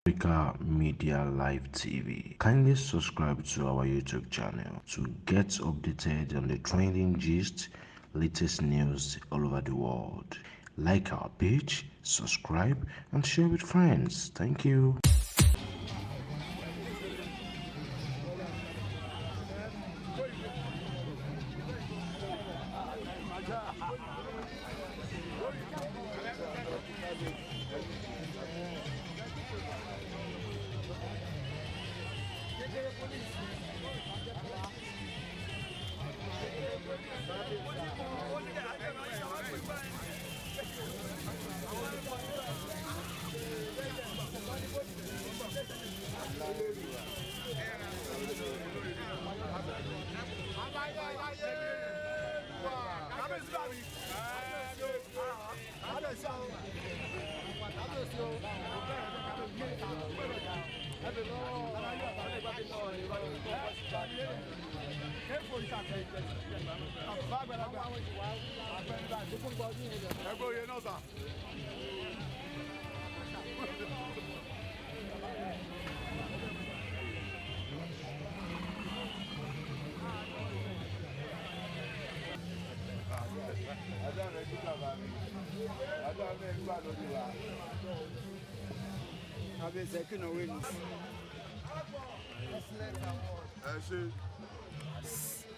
Africa Media Live TV. Kindly subscribe to our YouTube channel to get updated on the trending gist, latest news all over the world. Like our page, subscribe, and share with friends. Thank you.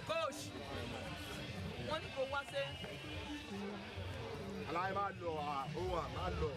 Coach, wọ́n ní kó wá sí. Aláì máa lọ ó wà máa lọ.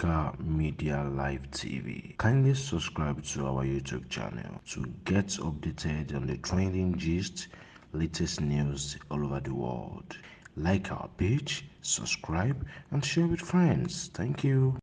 Africa Media Live TV. Kindly subscribe to our YouTube channel to get updated on the trending gist, latest news all over the world. Like our page, subscribe, and share with friends. Thank you.